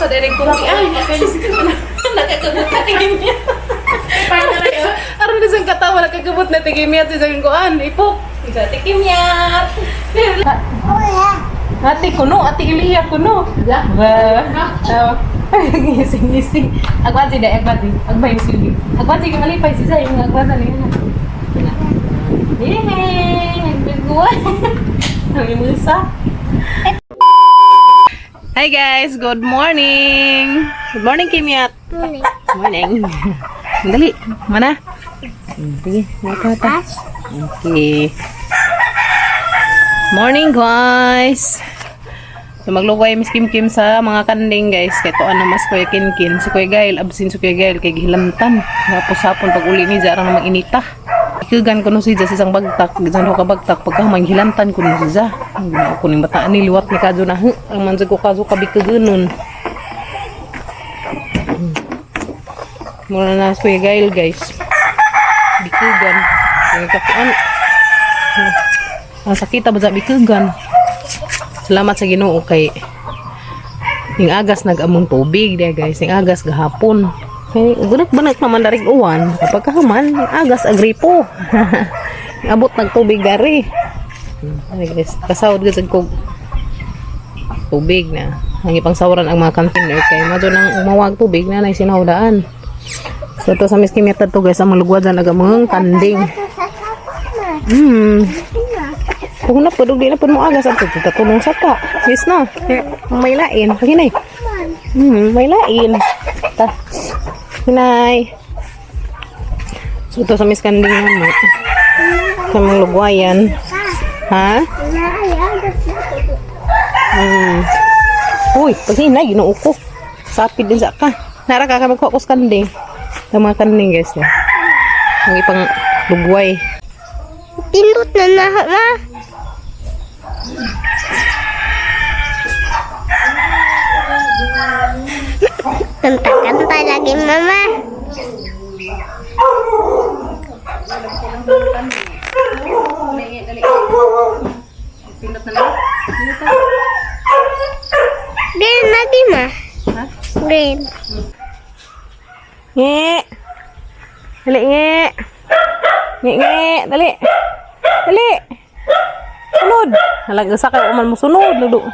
Sa direct kong ay. Nakakabot na tingin niya. Aron na siyang katawa, nakakabot na tingin niya sa isang kuan. Ipok. Isa tikimyat. Ate kuno, ate Ilya kuno. Ba. Ngising-ngising. Agwati da, agwati. Agbay yung sili. Agwati ka malipay si Zay, yung agwata niya na. Yay! Nagduguan. Ang imusa. Hi guys, good morning. Good morning, Kimyat. Morning. Morning. Dali, mana? Sige, mata. Okay. Morning, guys. So maglugay Miss Kim Kim sa mga kanding, guys. Kay to ano mas Kuya Kinkin. Si Kuya Gail, absent si Kuya Gail kay gihilamtan. Tapos hapon pag uli ni Zara nga inita. Ikugan ko no si Za sa isang bagtak, gisan ko ka bagtak pagka manghilamtan ko no si Za. Ang ginoo ko ning bataan ni liwat ni kadyo na. Huh, ang man ko kadyo kabikugunon. Mura na si Kuya Gail, guys. Bikugan. Kaya kakuan. Ang sakit ba sa bikugan? Salamat sa Ginoo kay ning agas nag-among tubig diya, guys. Ning agas gahapon. Kay gunak-banak naman darig uwan. Kapag kahuman, ning agas agripo. Abot nagtubig dari. Ay guys, kasawod gud sad kog tubig na. Ang ipangsawaran ang mga container kay madto nang umawag tubig na nay sinahudaan. So ito sa Miss Kim to guys, ang malugwadan nagamang kanding. Kung na po, di na po mo agas ang tutulong sa ta. Yes no. Eh, may lain. Paginay. May lain. Ta. Hinay. So ito sa Miss Kanding naman. Sa mga lugwayan. Ha? Uy, paghinay, ginoo ko. Sapid din sa ka. Nara ka ka magkuha ko sa kanding. Sa mga kanding, guys. Eh. Ang ipang lugway. Pindot na na, ma. Kanta-kanta lagi, mama. Pindot na lang. Green lagi, ma. Ha? Green. Nge. Dali, nge. Nge, nge. Dali. Dali. Sunod. Halag, sa kayo uman mo sunod. Ludo.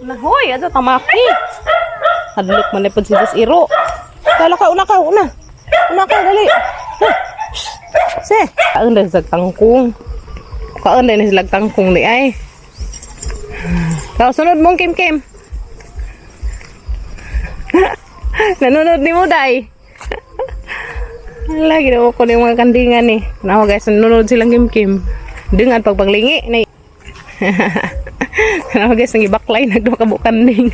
Nahoy, adto tamaki. Hadlok man na pud si Diyos iro. Kala ka, una ka, una. Una ka, dali. Ha. Shh. Se. Kaon dahil sa tangkong. Kaon dahil sila tangkong ni ay. Kau sunod mong Kim Kim. Nanonood ni mo, day. Wala, ginawa ko na yung mga kandingan eh. Nawa guys, nanonood silang Kim Kim. Dengan pagpanglingi. Na Nawa guys, nangibaklay, nagduha ka kanding.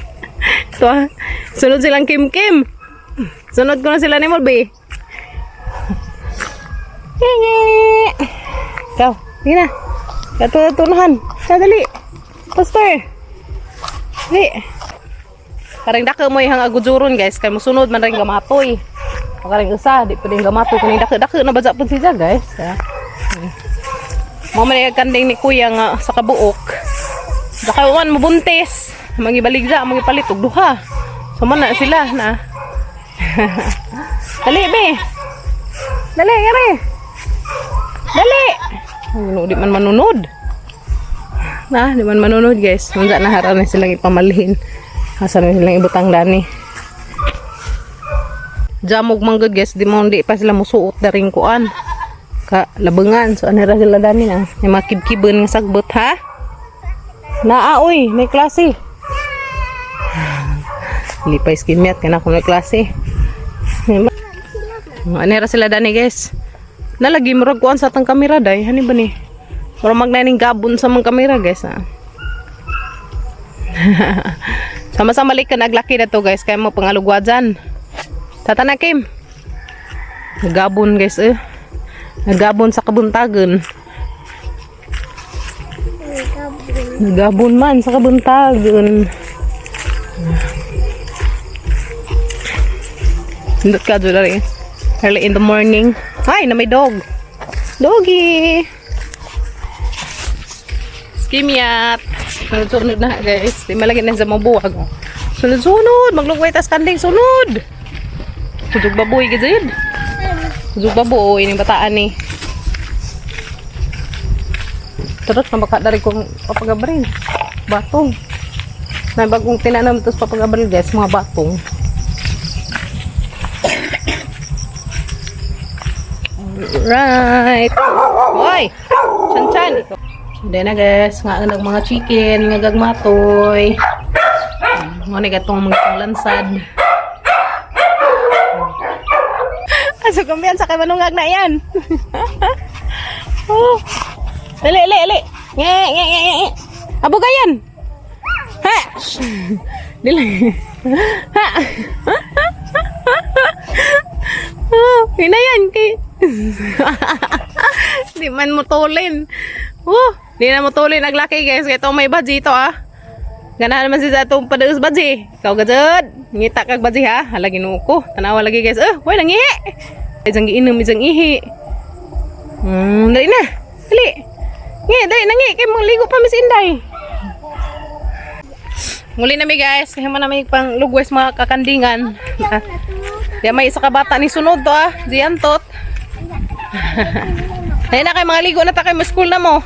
Ito ah, sunod silang Kim Kim. Sunod ko na sila ni Molby. Hingi! Ikaw, sige na. Katutunahan. Sadali. Pastor. Dali. Kareng dako mo ihang agujuron, guys, kay musunod man rin gamatoy. O kareng usa di pwedeng gamatoy kuning dako dako na badya pud siya, guys. Ha. Mo man yung kanding ni kuya nga sa kabuok. Daka uwan mabuntis. Mangibalig sa, mangipalit og duha. So man na sila na. Dali be. Dali, yari. Dali. Ano, di man manunod. Na, di man manunod, guys. Unsa na hara na silang ipamalhin. Asa na silang ibutang dani. Jamog manggod, guys, di mo di pa sila musuot daring kuan. Ka labangan so ano ra sila dani na. May mga kibkibon nga sagbot ha. Naa oy, may klase. Lipay skimyat kana kung may klase. Ano ra sila dani, guys. Nalagi murag kuan sa atang kamera day. Hani ba ni? Murag magnaning gabon sa mga kamera, guys ha. Sama-sama lik ka naglaki na to, guys. Kaya mo pangalugwajan. Tata na Kim. Nagabon, guys eh. Nagabon sa kabuntagon. Nagabon man sa kabuntagon. Nindot ka dyan rin. Early in the morning. Ay, na may dog. Doggy! Skimyat! Sunod-sunod na, guys. Di malagi na sa mabuwag. Sunod-sunod. Maglugway tas kanding. Sunod. Kudog baboy, gazid. Kudog baboy. Ini bataan ni. Terus na baka dari kong papagabril. Batong. Na bagong tinanam tapos papagabril, guys, mga batong. Right. Hoy! Chan chan. Hindi na, guys, nga ang mga chicken, nga gagmatoy. Mo ni katong mga lansad. Aso kumbiyan sa kay manungag na yan. Oh. Dali, dali, dali. Nge, nge, nge, nge. Abo kayan. Ha. Dili. Ha. Oh, hinayan kay. Di man mutulin. Oh, di na mutulin aglaki, guys. Kaya may badji ito ah. Ganahan naman siya sa atong padaus badji. Ikaw gajud. Ngita kag badji ha. Hala, Ginoo ko. Tanawa lagi, guys. Eh, way nangihi. Isang giinom, isang ihi. Dali na. Dali. Ngi, dali na ngi. Kay mong ligo pa Miss Inday. Muli na mi, guys. Kaya man na may pang lugwes mga kakandingan. Ah. Di may isa ka bata ni sunod to ah. Diyan tot. Ayun na kay mga ligo na ta kay mo school na mo.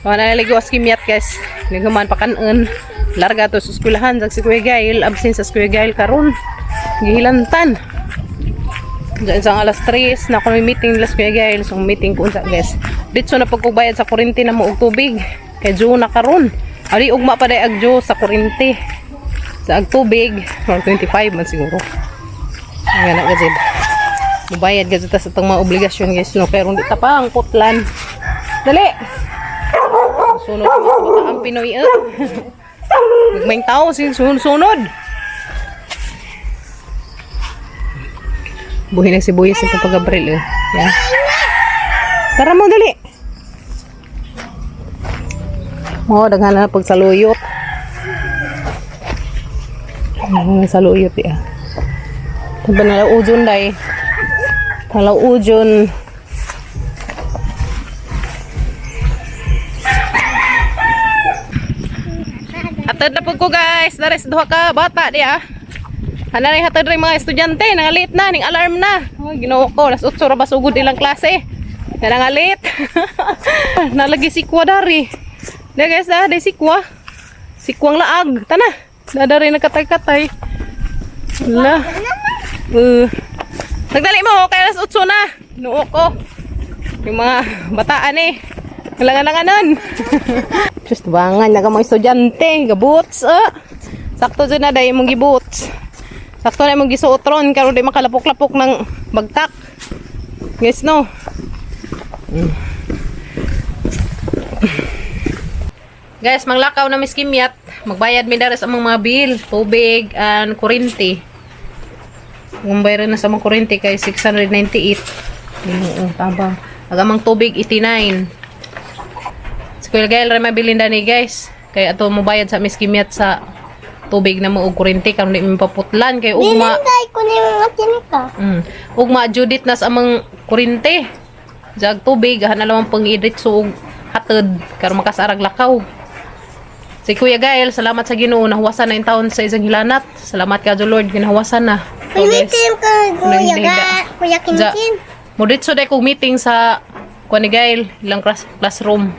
Wala na ligo as kimyat, guys. Naghuman pa kanon. Larga to sa eskwelahan sa si Kuya Gail, absent sa Kuya Gail karon. Gihilantan. Diyan sa alas 3 na ako may meeting nila sa Kuya Gail. So meeting ko unsa, guys. Ditso na pagkubayad sa kuryente na mo og tubig. Kay June na karon. Ali ugma pa day ag June sa kuryente. Sa ag tubig, 25 man siguro. Nga na gazid. Mubayad gazid ta sa itong mga obligasyon, guys, no, pero hindi ta pa ang putlan. Dali. Sunod mga bata ang Pinoy eh. Gagmayng tao sin sunod. Buhi na sibuyas sa Papa Gabriel eh. Yeah. Tara mo dali. Oh, daghan na pagsaluyot. Ang saluyot ya. Taba na ujon day. Talaw ujon. Hatad na pud ko, guys. Dares duha ka bata di ah. Ana rin hatad rin mga estudyante, nangalit na ning alarm na. Oh, Ginoo ko, alas 8 ra ba sugod ilang klase. Na nangalit. Nalagi sikwa dari. Di guys, ah, di sikwa. Sikwang laag. Tana. Na dari nagkatay-katay. Wala. Nagdali mo, kaya alas 8 na. Noo ko. Yung mga bataan eh. Kalangan-langanon. Diyos, tubangan na ka mga estudyante. Gabuts. Ah. Sakto dyan na dahil mong gibuts. Sakto na mong gisuotron. Karon di makalapok-lapok ng bagtak. Guys, no? Guys, manglakaw na Miss Kimyat. Magbayad mi daras ang mga bill. Tubig and kuryente. Kung bayaran na sa mga kuryente kay 698. Oo, tama. Agamang tubig, 89. Si Kuya Gael rin mabilin ni, guys. Kaya ato mo bayad sa Miss Kimyat sa tubig na mo og kuryente karon di mi paputlan kay ugma. Bilintay ko na yung mga tinika. Ugma Judith nas amang kuryente. Jag tubig han alamang pang-idrit so og hatod karon makasarag lakaw. Si Kuya Gael, salamat sa Ginoo nahuwasan na yung taon sa isang hilanat. Salamat ka Lord, ginahuwasan na. May So, guys, meeting ka, Kuya Unang Ga, Kuya Kinkin. Muditso day kog meeting sa kuan ni Gail, ilang classroom.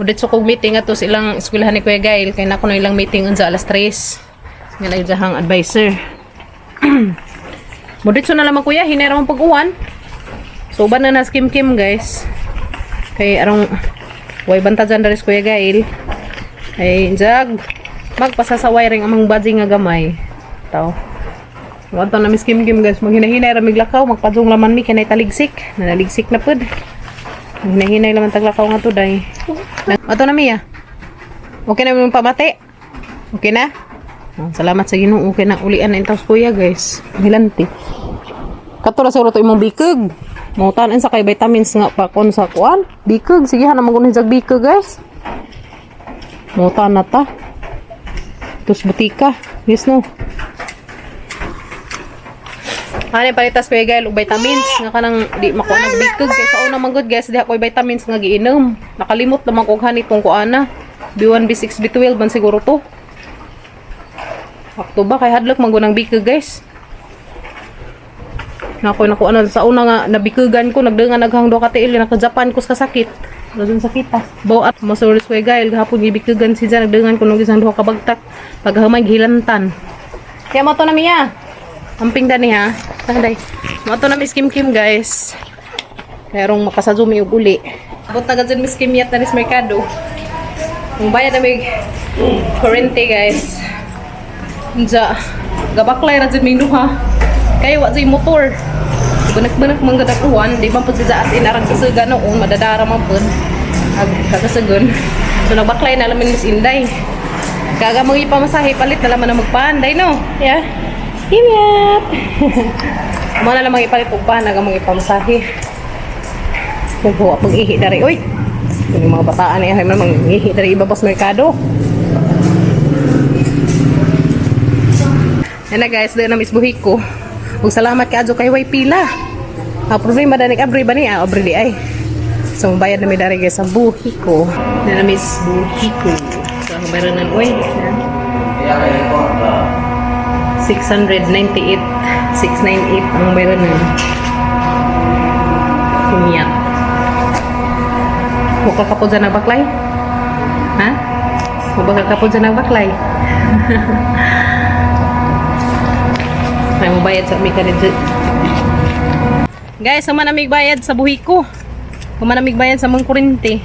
Muditso kog meeting ato sa ilang eskwelahan ni Kuya Gail kay nako na ilang meeting unsa alas 3. Nga na iyang advisor. Muditso na lamang kuya, hinay ra mong pag-uwan. So uban na nas Kim Kim, guys. Kay arong way banta dyan daris Kuya Gail. Ay jag magpasasaway ring amang badging nga gamay. Tao. Wanto na Miss Kim Kim, guys, maghinahinay ra miglakaw, magpadung laman mi kanay taligsik, nanaligsik na pud. Maghinahinay laman taglakaw nga today. Ato na Mia. Okay na mong pamati. Okay na? Oh, salamat sa Ginoo, okay na ulian na intaws kuya, guys. Hilanti. Kato ra siguro to imong bikog. Mo tanan sa kay vitamins nga pa kon sa kuan. Bikog sige ha na magunin sa bikog, guys. Mo na ta. Tus butika. Yes no. Ano palitas ko guys, og vitamins nga kanang di makuha nag bikog kay sa una man gud, guys, di ako vitamins nga giinom. Nakalimot naman ko hanit kung kuana. B1, B6, B12 man siguro to. Sakto ba? Kay hadlok man gunang bikog, guys. Nako, naku, ano, sa una nga, nabikugan ko, nagdangan naghang do katiil, naka-Japan ko sa kasakit. Doon sakit ah. Baw at masuris ko gail, gahapon gibikugan si Jan, nagdangan ko nung isang duha ka bagtak. Paghamay, gihilantan. Kaya mo to na miya. Amping dani ha. Tanday. Mo to na Miss Kim Kim, guys. Kaya rong makasadyo mi og uli. Abot na gad Miss Kim yat na nis merkado. Ang bayad na may kurente, guys. Unsa gabaklay ra jud ming duha. Kay wa jud motor. Banak-banak man gud uwan, di man pud siya as in arang sasuga noon, madadara man pud. Ag kagasagon. So nagbaklay na lamin Miss Inday. Kaga mga ipamasahe palit na laman na magpanday no. Yeah. Kimyat. Mo na lamang ipalit og pan aga mga ipamasahe. Naghuwa pag ihi dari oy. Yung mga bataan ay man mangihi dari ibabas merkado. Yan na guys, doon na mismo ko. Ug salamat kay adyo kay way pila. Ang problema danig abri ba niya? Abri di ay. So mabayad na mi dari guys sa buhi ko. Na miss buhi ko. So ang bayranan oy. 698 698 ang bayranan. Kunya. Mukha ka po dyan nagbaklay? Ha? Mukha ka po dyan nagbaklay? May mabayad sa aming kanito. Guys, sama na may bayad sa buhi ko. Sama na may bayad sa among kurente.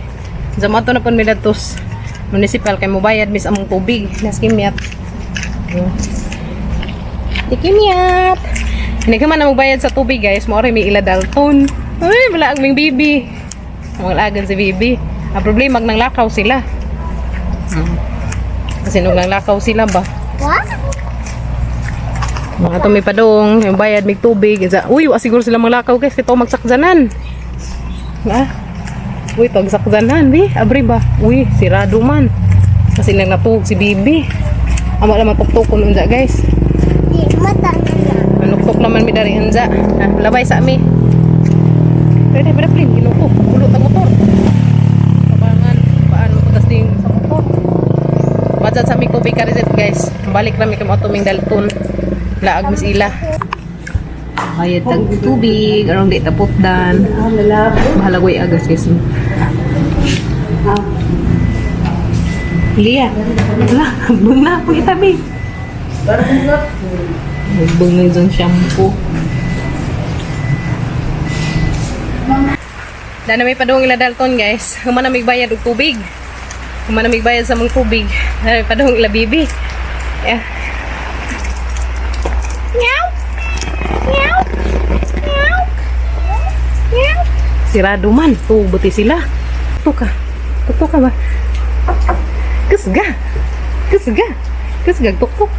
Zamato na pon mi datos municipal kay mobayad mis among tubig. Nas kimyat. Tikimyat. Hindi ka man na magbayad sa tubig, guys. Mo may ila Dalton. Uy, wala ang ming bibi. Mga si bibi. Ang problema, magnanglakaw sila. Kasi nung nanglakaw sila ba? What? Mga to may padong, yung bayad, may tubig. Isa, uy, wa siguro sila maglakaw guys, kito magsakzanan. Ha? Uy, pagsakzanan, bi. Abri ba? Uy, sirado man. Kasi nang natuog si Bibi. Amo naman tuktukon unja guys. Di mata na. Manuktok naman mi dari unja. Ha, labay sa ami. Pwede, pwede, plin. Ginuko. Pulot ang motor. Kabangan. Paano ko tas din sa motor. Bajat sa mi tubig ka guys. Balik rami kami ato ming dalton. Laag mis ila. Bayad tag tubig, arong di tapotdan. Bahala ko agas guys. Lia, wala, bung na, pag itabi. Bung na yung shampoo. Dana may padung ila Dalton guys. Human na may bayad og tubig. Human na may bayad sa mong tubig. Dana may padung ila bibi. Yeah. Meow. Meow. Meow. Meow. Sirado man. Tubuti sila. Tuka. Tuktok ka ba? Kusga. Kusga. Kusga. Tuktok.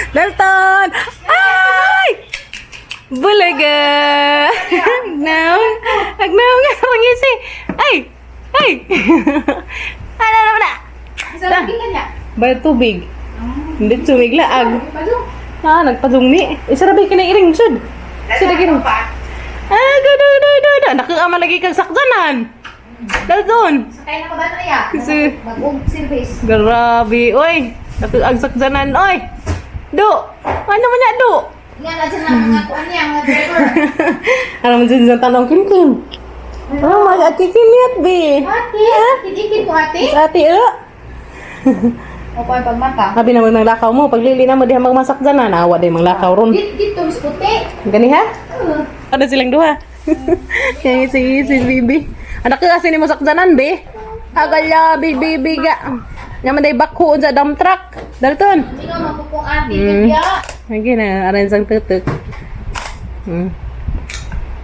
Dalton! Ay! Bulaga! Agnaw! Agnaw nga! Pangisi! Ay! Ay! Ano naman na? Bayad tubig. Hindi sumiglaag. Ah, nagpadungni. Isa ra ba kinairing sud? Sud kini. Ah, go do do do do. Nakuama lagi kag sakdanan. Dalton. Sakay na ka ba na iya? Kasi Mag-og service. grabe, oy. Nakuang sakdanan, oy. Do. Ano man na do? Nga na dyan ang mga kuan niya, mga driver. Alam mo dyan sa tanong kim kim. Oh, mag ati kimyat be. Ate, kidikin ko ate. Sa ate eh. O pa pagmata. Sabi naman ng lakaw mo, paglili na mo diha magmasakdanan, awa day manglakaw ron. Dito mis puti. Gani ha? Ano silang duha? Yang isi isi bibi. Anak ka kasi ni mo sakdanan be. Agala bibi biga. Nyaman day bakho sa dump truck. Dalton. Hindi nga mapupong ate kaya. Lagi na aran sang tutuk.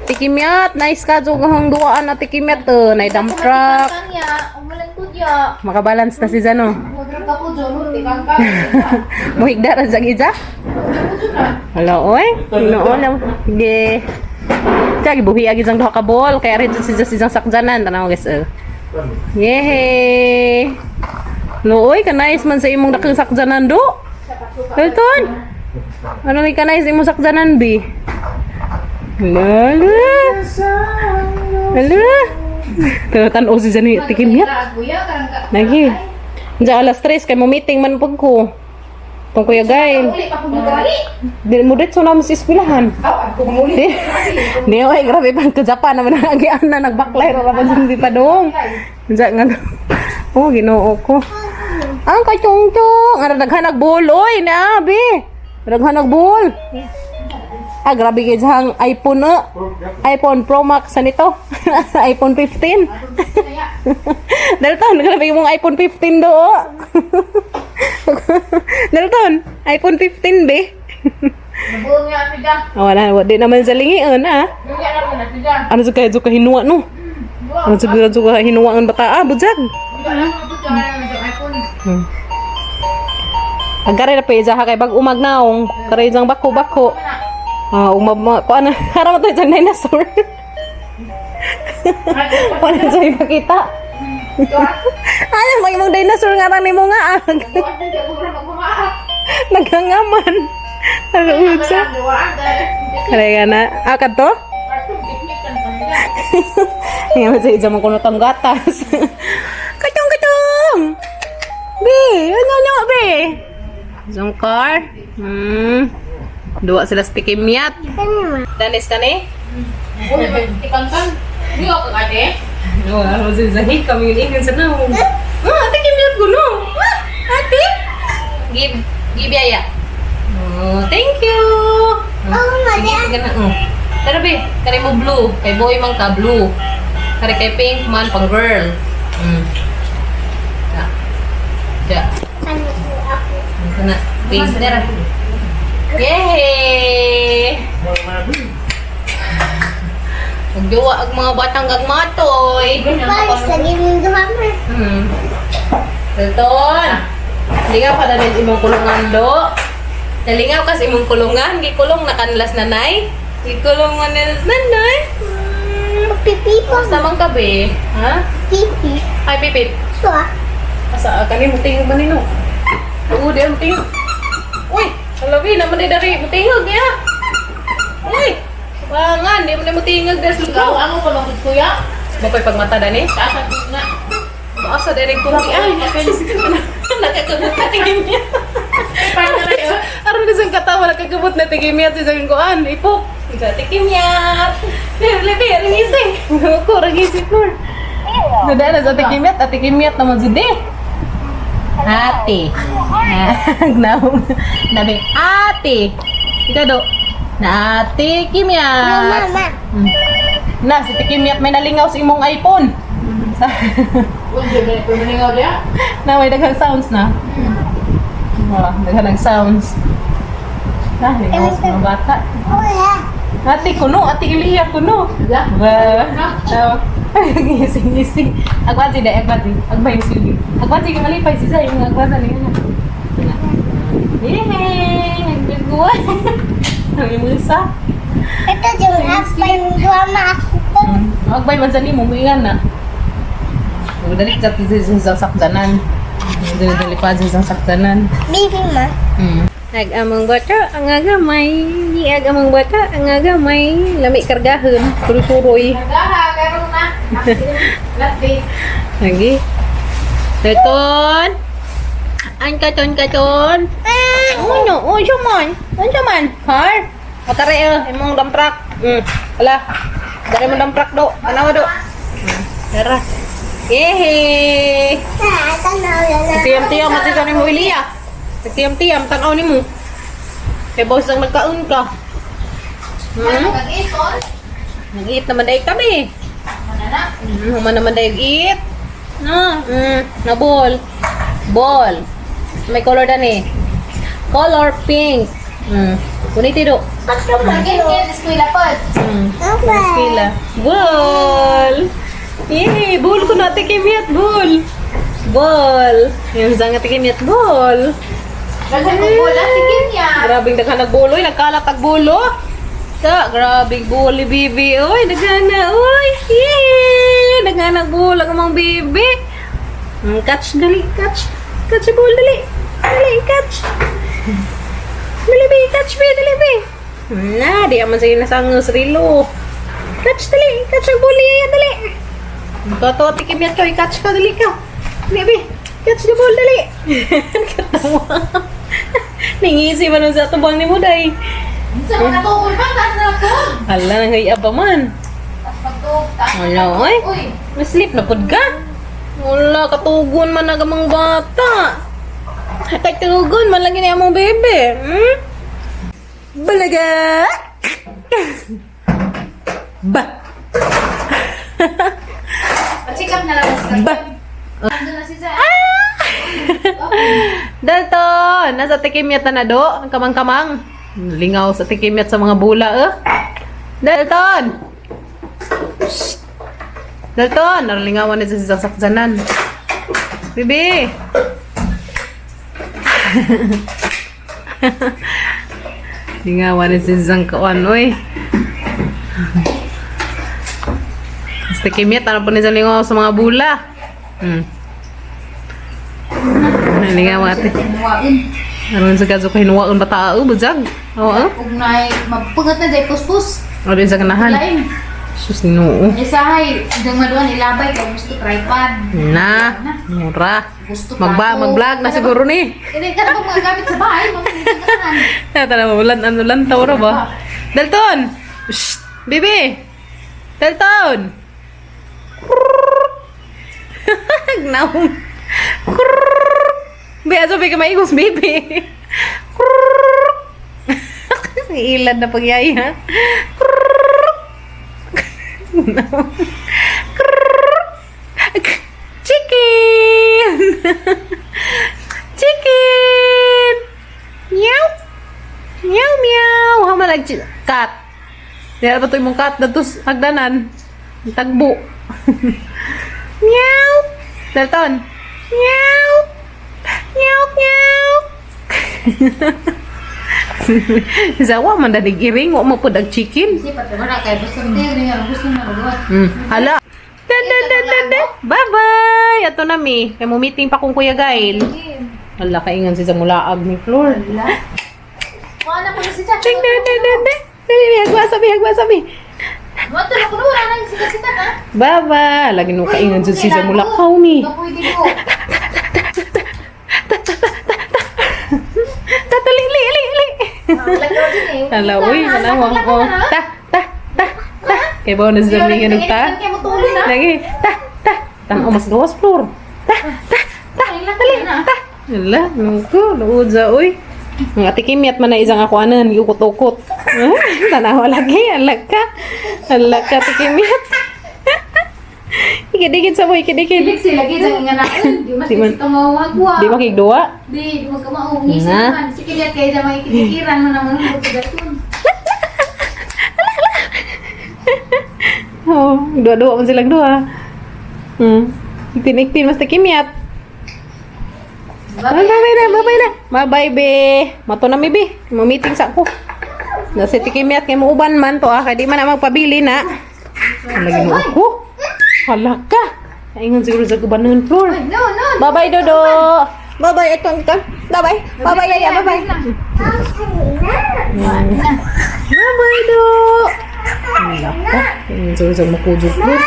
Tikimyat, nice ka jud ang duaan na tikimyat to, nay dump truck. Kanya, umulan ko diya. Makabalance na si Zano. Mudrog ka po dyan, tikang ka. Muhigda ra sa gija. Hala oy, noon na ge. Kaya gibuhi agi sang duha ka bol, kaya rin si si sang sakjanan tanaw guys. Eh. Yehey. No oy, ka nice man sa imong dakong sakjanan do. Dalton! Ano may kanay sa imong sakdanan, bi? Hala, hala. Hala. Tanaw si Zani, tikim niya. Kuya, karang ka. Nagi. Diyan alas 3 kay mo meeting man pag ko. Tong Kuya Gail. Uli pa kung dali. Di mo diretso na mo sa eskwelahan. Aw, ako muli. Di, di ay grabe pa ka Japan naman ang agian na nagbaklay ra pa di pa dong. Diyan nga. Oh, Ginoo ko. Ang kachongchong, ara daghan bull oy na bi. Daghan bull. Ah, grabe kay siyang iPhone no. iPhone Pro Max sa nito. iPhone 15. Dalton, grabe mong iPhone 15 do. Oh. Dalton, iPhone 15 be. Nabuo nga siya. Ah, wala, wala. Di naman sa lingion, ah. Luya na rin na siya. Ano sa kaya ka hinuwa, no? Ano sa kaya ka hinuwa ang bata, ah, budzag. Agare na pa ha kay bag umag naong. Karay jang bako bako. Ah, umab ma kuan na. Hara mo to jang dinosaur. Wala sa ipakita. Ano may imong dinosaur nga ra nimo nga ah. Nagangaman. Ano unsa? Karay nga na. Ah, kadto? Nga ba sa isa mong kunot ang gatas. Katong, katong! Be, ano ano, be? Isang car. Duwa sila sa tikimyat. Danis ka ni? No, ano si Zahi kami yun ingan sa naong. Ah, tikimyat ko no. Ah, ate. Give, give yaya. Oh, thank you. Oh, mali. Sige na, oh. Tara be, kare mo blue. Kay boy man ka blue. Kare kay pink man pang girl. Ja. Ja. Ano ako? Ito na. Pink. Tara. Yay! Magduwa ang mga batang gagmatoy. Paris, lagi mong dumama. Dalton! Lingaw ka na rin imong kulungan, do. Nalingaw ka sa imong kulungan. Gikulong na kanlas nanay. Gikulong na kanlas nanay. Pipi po. Basta man ka, be. Ha? Pipi. Ay, pipip. So, ah. Asa ka ni mutingog man nino? Oo, di ang mutingog. Uy, alabi naman di dari mutingog niya. Uy, pangan, di man di mutingog dari sa lugaw. Bakoy pagmata dani? Maasa dani kung ay. Nakakabot na tingin niya. Aron na siyang katawa, nakakabot na tingin niya. Sa isang kuan, ipok. Sa tikim niya. Lebi, ringisi. Ko, ringisi, Flor. Nadaan na sa tikimyat, at tikimyat naman si De. Ate. Nabi, nabi, ate. Ikaw do. Na ate kimyat. Mama. Na, si Tikimyat may nalingaw sa imong iPhone. Na, may daghang sounds na. Wala, daghang sounds. Ah, lingaw sa mga bata. Wala. Ate kuno, ate Ilya kuno. Ba. Oh. Gising-gising. Agwati dai, agwati. Agbay sili. Agwati kay malipay si Zay, mga agwata niya na. Yay! Nagduguan. Ang imong isa. Ito yung apa yung dumama ako. Agbay man sa nimo, muingan na. Dali sa sa sakdanan. Dali dali pa sa sakdanan. Baby ma. Nag-amang bata, ang agamay. Niag amang bata, ang agamay. Lami kargahon, suroy. Lagi. Katon. An katon katon. Uno, oh, man. Unsa man? Har. Matare eh, imong damprak. Ala. Dare mo damprak do. Anawa do. Tara. Yehey. Ah, tanaw na. Tiyam-tiyam mati ka nimo Ilya. Tiyam-tiyam tan-aw nimo. Kay boss ang nagkaon ka. Nag-eat naman dahil kami. Human naman dahil eat. No, na ball. Ball. May color dan eh. Color pink. Kuniti do. Apa? Eskwela. Ball. Yay, ball ko na tikimiyat ball. Ball. Yung sanga tikimiyat ball. Grabing daghan nagbulo, oy, nagkalat ang bulo. Ta, grabing bulo, bibi. Oy, daghan na. Oy, yay! Daghan nagbulo ang among bibi. Catch dali, catch. Catch the ball dali. Dali, catch. Dali, be. Catch, be. Dali, be. Na, di naman sa'yo nasangos, rilo. Catch, dali. Catch ang ball niya, dali. Toto, tikim yan ka. I-catch ka, dali ka. Dali, be. Catch the ball, dali. Katawa. Nangisi man sa atubang ni Muday. Sa mga tukol pa, taas na ako. Hala, nanghiya pa man. Tapos pagtuog, taas na Wala, ako. oy. Uy, Masleep na pud ka. Wala, katugon man na gamang bata. Katugon man lang yun among bebe. Hmm? Balaga! Ba! Pasikap na lang sila. Ba! Ando na si Zay. Dalton! Nasa tikimyat na na do. Ang kamang-kamang. Lingaw sa tikimyat sa mga bula eh. Dalton! Shh! Dalton! Nalingawan na sa sasaksanan. Bibi! Lingawan na sa isang kawan, oy. Sa tikimyat, ano po ni sa lingaw sa mga bula? Lingawan ate. Hinuwain. Aron sa kaso hinuwaon ba tao, bujag? Oo. Ug nay mapungot na day puspos. Aron sa kanahan. Lain. Sus, noo. Isahay, dang maduan ilabay kay gusto tripod. Na, mura. Gusto Magba, plato. mag-vlog na siguro ni. Hindi ka na mga gamit sa bahay, mga Tara, ulan, ano lang, tauro ba? Dalton! Shh! Bibi! Dalton! Gnaw. Be, aso be ka maigos, baby. Ilad na pagyaya. Chicken! Chicken! Meow! Meow, meow! Hama nag cat. Diyan ba ito imong cat? Datos hagdanan. Tagbo. Meow! Dalton! Meow! Meow, meow! Zawa man danig iring, wa mo pud ang chicken. Kasi pati wala kay gusto niya, gusto na magawa. Hala. Dan, dan, dan, dan, dan. Bye-bye! Ato na mi. Kay mo meeting pa kong Kuya Gail. Hala, kaingan si sa mulaag ni Flor. Wala. Wala ko na si Jack. Ding, ding, ding, ding, ding. Dali, mi, hagwa sabi, hagwa sabi. Wala na ko wala na si Kasita na. Bye-bye! Lagi no kaingan jud si sa mulakaw mi. Pwede ko. Tatali, li, li, li. Lagaw din eh. Hala, uy, manawang ko. Ta, ta, ta, ta. Kay ba na sa mi nga ta? Kaya mo tuloy na. Lagi, ta, ta. Tan o mas gawas Flor. Ta, ta, ta, dali, ta. Hala, nungko, luod sa uy. Ang atikimyat man na isang ako anan, yukot-ukot. Tanawa lagi, alak ka. Alak ka, tikimyat. Ikidikit sa mo, ikidikit. Dili sila lagi sa nga na. Di mas Di man- ito mawagwa. Di ba kigduwa? Di, di magkamaungis Na. naman. Sige lihat kayo sa mga ikikiran mo naman mo gaton. Oo, oh, duwa-duwa man silang duha. Iktin-iktin, mas tikimyat. Bye, bye na, bye na. Bye, bye, be. Mato na mi, be. Mo-meeting sa ako. Nasa tikimyat kay mo uban man to ah, kay di man na magpabili na. Lagi mo ako. Hala ka. Ingon siguro sa uban ng floor. No, no. Bye bye, Dodo. Bye bye, ito ito. Bye bye. Bye bye, Yaya. Bye bye. Bye bye, Do. Hala ka. Ingon siguro sa makudog floor.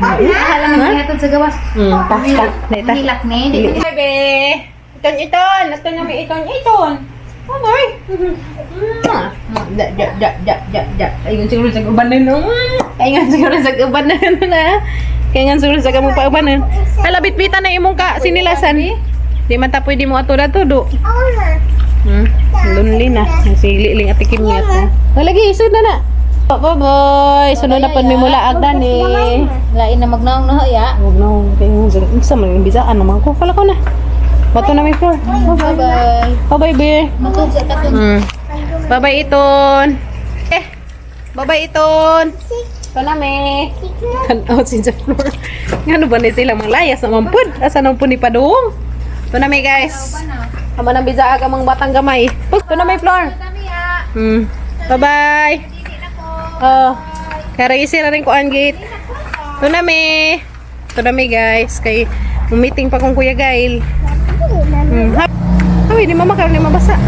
Akala mo niya sa gawas. Ta, ta, ta. Hilak ni. Bye, be. Iton, iton. Ato na may iton, iton. Bye-bye. Da, da, da, da, da, da. Ayun siguro sa uban na no. Ayun siguro sa uban na na. Kaya nga siguro sa kamong pauban na. Hala, bitbitan na imong ka sinilasan. Di man ta pwede mo ato na to, do. Lonely na. Ang sili ling atikim niya to. Oh, lagi, isod na na. Bye-bye. Sunod na pud mi mula agdan eh. Lain na magnaong no ya. Huwag na, kaya nga, sa mga bisaan naman ko. Kala ko na. Bato na may floor. Bye bye. Bye-bye, Bear. Matod sa katon. Bye-bye, Iton. Eh, bye-bye, Iton. Ito na, me. Tanaw si sa floor. Ngano ba na sila mga layas naman pud? Asa naman pud ni Padung? Ito na, me, guys. Amo nang bisaag amang batang gamay. Ito na, may floor. Bye-bye. Oh. Kaya isira rin ko ang gate. Ito na, me. Ito na, me, guys. Kay meeting pa kong Kuya Gail. Uy, di mama karon di mabasa.